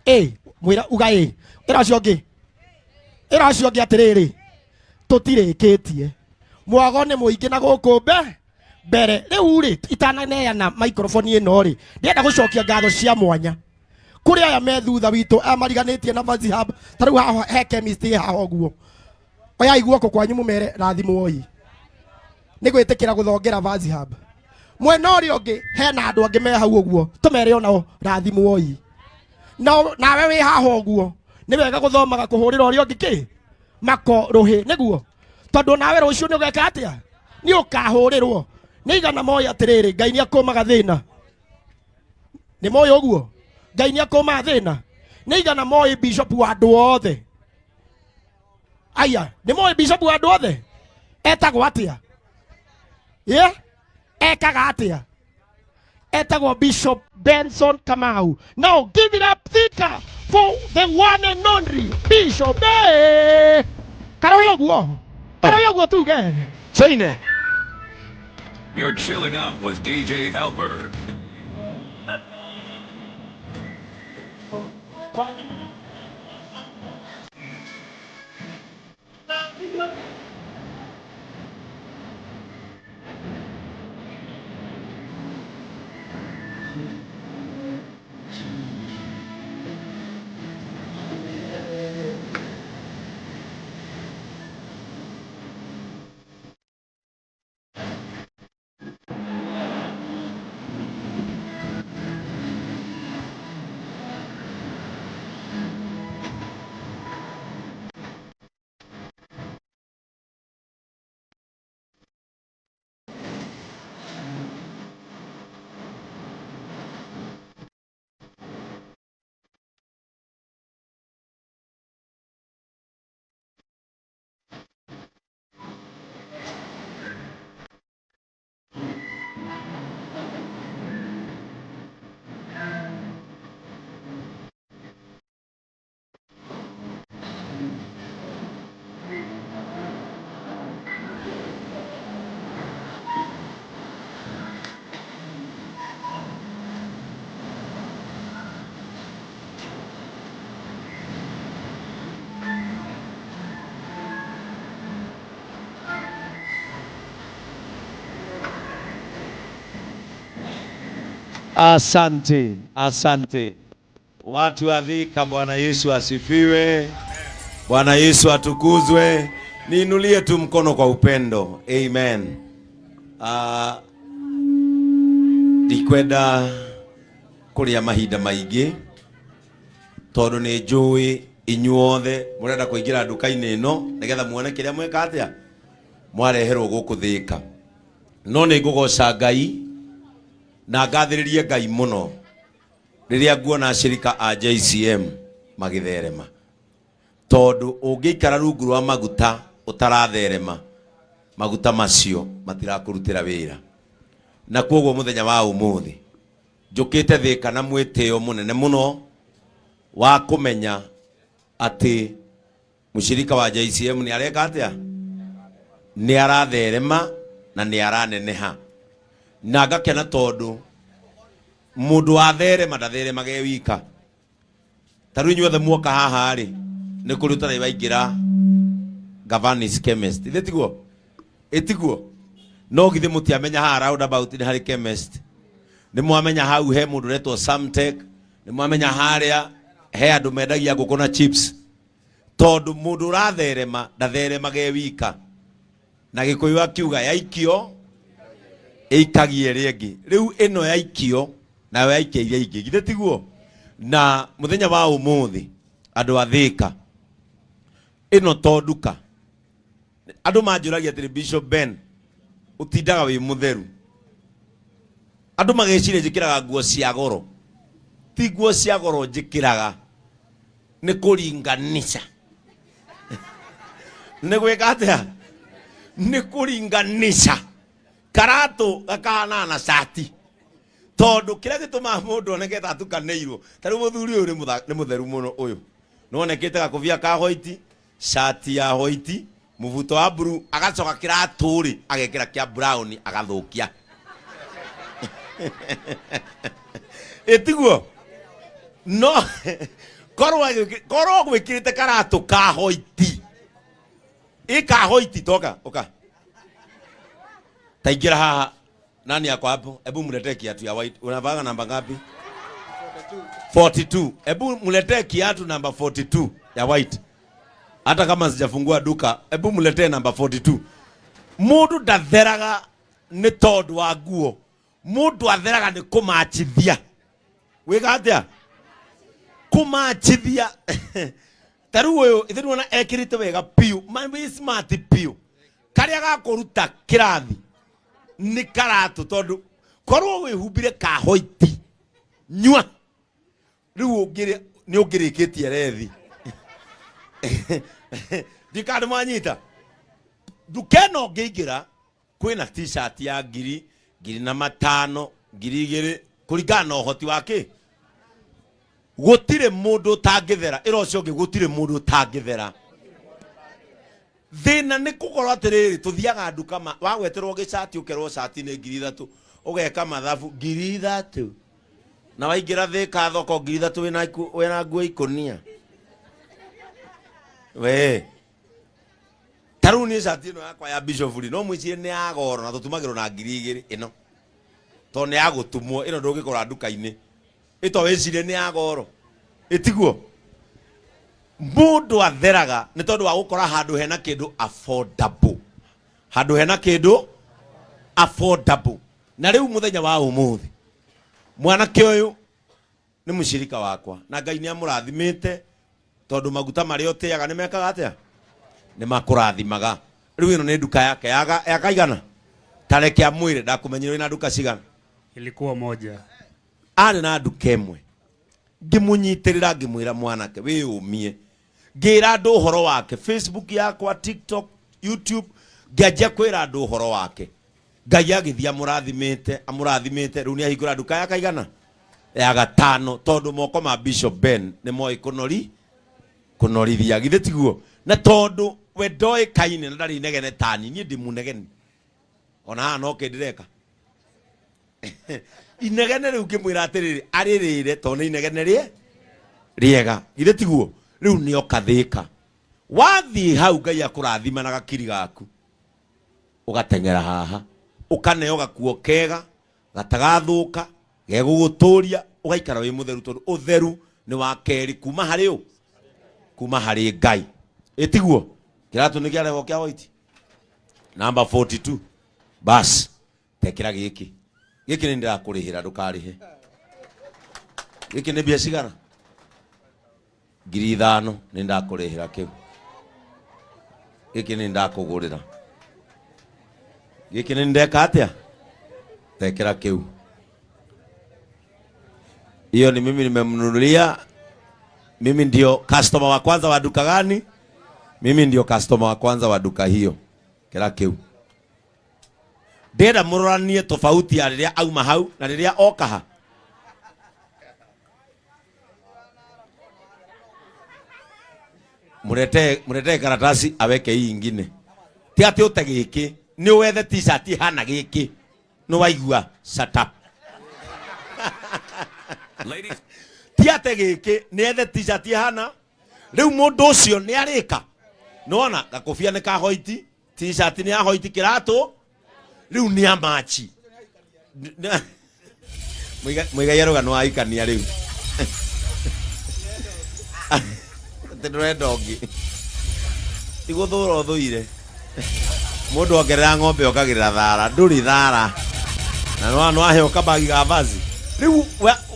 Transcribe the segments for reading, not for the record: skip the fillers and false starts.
Ĩ mwĩra uga ĩ ĩra ũcio ũngĩ, ĩra ũcio ũngĩ atĩrĩrĩ, tũtirĩkĩtie mwago nĩ mũingĩ na gũkũ mbere. Rĩu rĩ, itananeana microphone ĩno rĩ, ndĩrenda gũcokia ngatho cia mwanya kũrĩ aya me thutha witũ, aya mariganĩtie na Vazi Hub. Ta rĩu haha he chemist ĩ haha ũguo, oyai guoko kwanyu mũmere rathimwoi nĩ gwĩtĩkĩra gũthongera Vazi Hub. Mwena ũrĩa ũngĩ hena andũ angĩ me hau ũguo, tũmere onao rathimwoi. No nawe wĩ haha ũguo, nĩ wega gũthomaga kũhũrĩra ũrĩa ũngĩ kĩ mako rũhĩ, nĩguo tondũ nawe rũciũ nĩ ũgeka atĩa? Nĩ ũkahũrĩrwo. Nĩ igana moĩ atĩrĩrĩ, Ngai nĩ akũmaga thĩna. Nĩ moĩ ũguo Ngai nĩ akũmaga thĩna. Nĩ igana moĩ bishop wa andũ othe aya? Nĩ moĩ bishop wa andũ othe etagwo atĩa? Ye ekaga atĩa? Etagwo Bishop Benson Kamau. Now give it up, Thika, for the one and only Bishop. Hey! Karoyo guo. Karoyo guo tuge. Chaine. You're chilling out with DJ Albert. Asante, asante. Watu wa Thika, Bwana Yesu asifiwe. Bwana Yesu atukuzwe. Niinulie tu mkono kwa upendo. Amen. Ndikwenda kuria mahinda maingi tondu ni njui inyuothe murenda kuingira nduka-inĩ ĩno nigetha muone kiria mweka atia mwareherwo gũkũ Thika. No nĩ ngũgoca Ngai na ngathĩrĩrie Ngai mũno rĩrĩa nguona ashirika a JCM magĩtherema, tondũ ũngĩikara rungu rwa maguta ũtaratherema, maguta macio matirakũrutĩra wĩra. Na kwoguo mũthenya wa ũmũthĩ njũkĩte Thika na mwĩtĩo mũnene mũno wa kũmenya atĩ mũshirika wa JCM nĩ areka atĩa, nĩ aratherema na nĩ araneneha. Na ngakena tondũ mũndũ watherema ndatheremaga e wika. Ta rĩu inyuothe muoka haha rĩ, nĩ kũrĩ ũtarĩ waingĩra Gavanis Chemist, ithe tiguo? Ĩtiguo? No githĩ mũtiamenya haha roundabout nĩ harĩ chemist? Nĩ mwamenya hau he mũndũ ũretwo Samtech? Nĩ mwamenya harĩa he andũ mendagia ngũkũ na chips? Tondũ mũndũ ũratherema ndatheremaga e wika. Na Gĩkũyũ akiuga yaikio ĩikagie ĩrĩa ĩngĩ. Rĩu ĩno yaikio nayo yaikia iria ingĩ, githĩ tiguo? Na mũthenya wa ũmũthĩ andũ a Thika, ĩno to nduka. Andũ manjũragia atĩrĩ, Bishop Ben, ũtindaga wĩ mũtheru. Andũ mageciria njĩkĩraga nguo cia goro. Ti nguo cia goro njĩkĩraga, nĩ kũringanisha. Nĩ gwĩka atĩa? Nĩ kũringanisha. Karatũ gakahanana na cati. Tondũ kĩrĩa gĩtũmaga mũndũ oneke ta atukanĩirwo, ta rĩu mũthuri ũyũ nĩ mũtheru mũno ũyũ. Nĩwonekĩte gakobia ka white, cati ya white, mũbuto wa blue, agacoka kĩratũ rĩ, agekĩra kĩa brown agathũkia. Ĩtiguo? No korwo korwo gwĩkĩrĩte karatũ ka hoiti, ĩ ka hoiti, toka ũka taingĩra haha. Nani ako hapo? Hebu mletee kiatu ya white. Unavaga namba ngapi? 42. Hebu mletee kiatu namba 42 ya white. Hata kama sijafungua duka, hebu mletee namba 42. Mundu ndatheraga nĩ tondũ wa nguo, mundu atheraga nĩ kũmachithia. Wĩka atĩa kũmachithia? Ta rĩu ũyũ ithe nĩwona ekĩrĩte wega piũ, man, wĩ smart piũ. Karĩa gakũruta kĩrathi nĩ karatũ, tondũ korwo wĩhumbire kahoiti nyua rĩu ũngĩrĩ nĩ ũngĩrĩkĩtie rethi. Ndikana mwanyita nduka ĩno ũngĩingĩra kwĩna T-shirt ya ngiri, ngiri na matano, 2000, kũringana na ũhoti wa kĩ. Gũtirĩ mũndũ ũtangĩthera. Ĩra ũcio ũngĩ, gũtirĩ mũndũ ũtangĩthera. Thĩna nĩ gũkorwo atĩrĩrĩ, tũthiaga nduka wagweterwo gĩcati, ũkerwo cati nĩ 3000, ũgeka mathabu, 3000, na waingĩra Thĩka thoko 3000 wĩna nguo ikũnia. We ta rĩu niĩ cati ĩno yakwa ya Bishop rĩ, no mwĩcirie nĩ ya goro, na tũtumagĩrwo na 2000 ĩno, tondũ nĩ ya gũtumwo. Ĩno ndũngĩkora nduka-inĩ ĩto wĩcirie nĩ ya goro. Ĩtiguo mũndũ atheraga nĩ tondũ wa gũkora handũ hena kĩndũ affordable, handũ hena kĩndũ affordable. Na rĩu mũthenya wa ũmũthĩ mwanake ũyũ nĩ mũcirika wakwa, na Ngai nĩ amũrathimĩte, tondũ maguta marĩa ũtĩaga nĩ mekaga atĩa? Nĩ makũrathimaga. Rĩu ĩno nĩ nduka yake yakaigana. Tareke amwĩre, ndakũmenyire wĩna nduka cigana? Ilikuwa moja. Arĩ na nduka ĩmwe, ngĩmũnyitĩrĩra, ngĩmwĩra, mwanake, wĩyũmie. Ngĩra andũ ũhoro wake Facebook yakwa, TikTok, YouTube, ngĩanjia kwĩra andũ ũhoro wake. Ngai agĩthiĩ amũrathimĩte, amũrathimĩte. Rĩu nĩ ahingũra nduka ya kaigana? Ya gatano, tondũ moko ma Bishop Ben nĩ moĩ kũnori kũnorithia, githĩ tiguo? Na tondũ we ndoĩkaine na ndarĩ inegene tani niĩ ndĩ mũnegeni, ona haha no kĩndĩreka inegene. Rĩu ngĩmwĩra atĩrĩrĩ, arĩrĩre, tondũ nĩ inegene rĩe rĩega, githĩ tiguo? Rĩu nĩ oka Thĩka. Wathiĩ hau, Ngai akũrathima na gakiri gaku, ũgateng'era haha, ũkaneo gakuo kega gatagathũka, gegũgũtũria, ũgaikara wĩ mũtheru, tondũ ũtheru nĩ wa kerĩ kuma harĩ ũ? Kuma harĩ Ngai. Ĩtiguo kĩratũ nĩ kĩarehwo kĩa white namba 42. Bas, tekĩra gĩkĩ. Gĩkĩ nĩ ndĩrakũrĩhĩra, ndũkarĩhe. Gĩkĩ nĩ mbia cigana? 5000. Nĩ ndakũrĩhĩra kĩu. Gĩkĩ nĩ ndakũgũrĩra. Gĩkĩ nĩ ndeka atĩa? Tekĩra kĩu. Hiyo ni mimi nimemnunulia. Mimi ndio customer wa kwanza wa duka gani? Mimi ndio customer wa kwanza wa duka hiyo. Kĩra kĩu. Ndĩrenda mũroranie tofauti ya rĩrĩa auma hau na rĩrĩa oka ha. Mũretee, mũretee karatasi aweke hii ingine. Ti atĩ ũte gĩkĩ, nĩ wethe T-shirt ihana gĩkĩ. Nĩ waigua? Shut up. Ladies, Ti ate gĩkĩ, nĩ ethe T-shirt ihana. Rĩu mũndũ ũcio nĩ arĩka. Nĩwona gakobia nĩ ka hoiti, T-shirt nĩ ya hoiti, kĩratũ rĩu nĩ amachi. Mũigai arauga nĩ waikania rĩu. Atĩ ndũrenda ũngĩ. Ti gũthũra ũthũire. Mũndũ ongerera ng'ombe okagĩrĩra thara, ndũrĩ thara. Na nĩ waheo kabagi ga vazi. Rĩu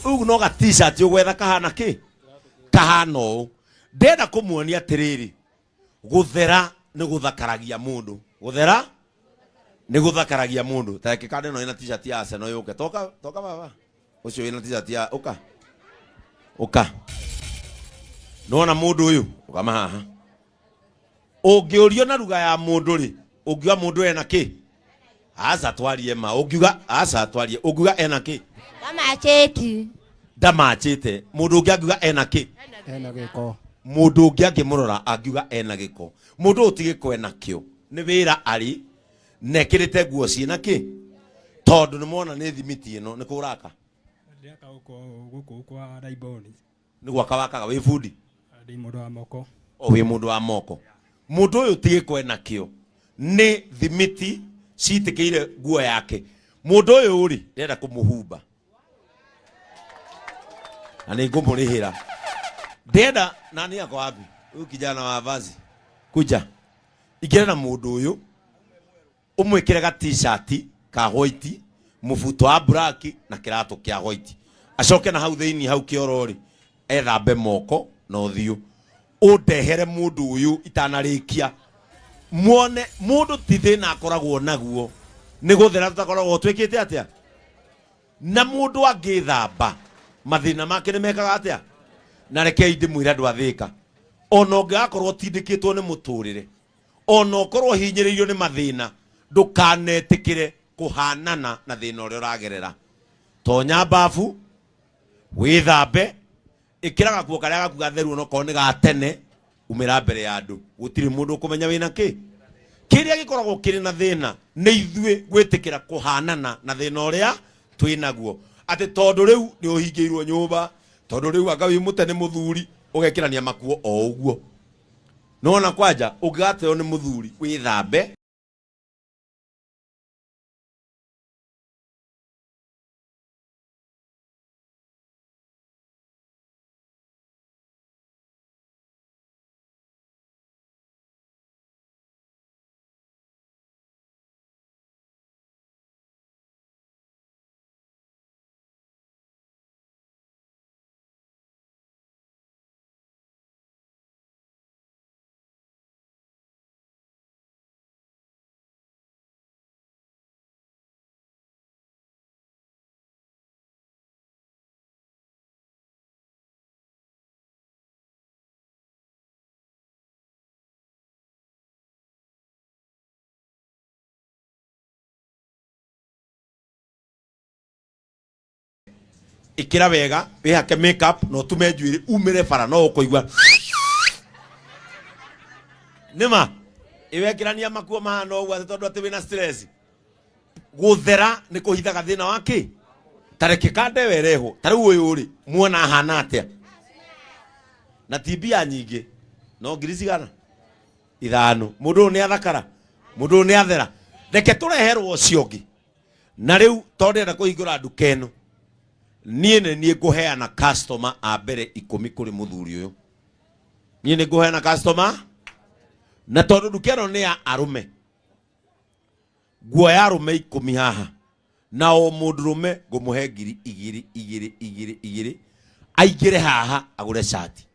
rĩu no ga T-shirt ũgwetha kahana kĩ? Kahana ũũ. Ndĩrenda kũmuonia atĩrĩrĩ, gũthera nĩ gũthakaragia mũndũ. Gũthera nĩ gũthakaragia mũndũ. Ta reke kanda ĩno ĩna T-shirt ya Arsenal yũke. Toka, toka baba. Ũcio wĩna T-shirt ya ũka. Ũka. Nĩwona mũndũ ũyũ? Ũkama haha. Ũngĩũrio na ruga ya mũndũ rĩ, ũngiuga mũndũ ena kĩ? Aca twarie ma. Ũngiuga aca twarie. Ũngiuga ena kĩ? Ndamachĩti. Ndamachĩte. Mũndũ ũngĩ angiuga ena kĩ? Ena gĩko. Mũndũ ũngĩ angĩmũrora angiuga ena gĩko. Mũndũ ũyũ ti gĩko ena kĩo. Nĩ wĩra arĩ na ekĩrĩte nguo ciĩna kĩ? Tondũ nĩ mona nĩ thimiti ĩno nĩ kũraka. Ndĩraka gũkũ gũkũ kwa Raiboni. Nĩ gwaka wakaga wĩ bundi? Ndĩ mũndũ wa moko. O wĩ mũndũ wa moko. Mũndũ ũyũ ti gĩko enakĩo, nĩ thimiti citĩkĩire nguo yake. Mũndũ ũyũ rĩ, ndĩrenda kũmũhumba na nĩ ngũmũrĩhĩra. Ndĩrenda nani ako wapi huyu kijana wa vazi kuja ingĩra na mũndũ ũyũ ũmwĩkĩre ga t-shirt ka white, mũbuto wa black na kĩratũ kĩa white, acoke na hau thĩinĩ hau kĩoro rĩ ethambe moko na ũthiũ. Ũndehere mũndũ ũyũ itanarĩkia muone mũndũ ti thĩna akoragwo naguo, nĩ gũthera tũtakoragwo twĩkĩte atĩa. Na mũndũ angĩthamba mathĩna make nĩ mekaga atĩa. Na rekei ndĩmwĩre andũ a Thĩka, ona ũngĩgakorwo ũtindĩkĩtwo nĩ mũtũrĩre, ona ũkorwo hinyĩrĩirio nĩ mathĩna, ndũkanetĩkĩre kũhanana na thĩna ũrĩa ũragerera. Tonya babu wĩthambe, ĩkĩra gakuo karĩa gaku gatheru, onokorwo nĩ ga tene, umĩra mbere ya andũ, gũtirĩ mũndũ ũkũmenya wĩna kĩ. Kĩrĩa gĩkoragwo kĩrĩ na thĩna nĩ ithuĩ gwĩtĩkĩra kũhanana na thĩna ũrĩa twĩ naguo, atĩ tondũ rĩu nĩ ũhingĩirwo nyũmba, tondũ rĩu anga wĩ mũte nĩ mũthuri, ũgekĩrania makuo o ũguo. Nona kwanja ũngĩgateo nĩ mũthuri, wĩthambe. Ikira wega, wihake makeup na utume njuiri umire bara no ukuigua nima iwekirania makuo mahana ũguo atĩ tondũ atĩ wĩna stress. Gũthera nĩ kũhithaga thĩna wa kĩ. Ta reke kande werehwo ta rĩu ũyũ rĩ, muona ahana atĩa? Na ti mbia nyingĩ, no ngiri cigana 5. Mũndũ ũyũ nĩ athakara, mũndũ ũyũ nĩ athera. Reke tũreherwo ũcio ũngĩ. Na rĩu tondũ ndĩrenda kũhingũra nduka ĩno, niĩ nĩ niĩ ngũheana customer a mbere 10 kũrĩ mũthuri ũyũ. Niĩ nĩ ngũheana customer, na tondũ nduka ĩno nĩ ya arũme, nguoya arũme 10 haha, na o mũndũrũme ngũmũhe ngiri igĩrĩ igĩrĩ igĩrĩ igĩrĩ, aingĩre haha agũre cati.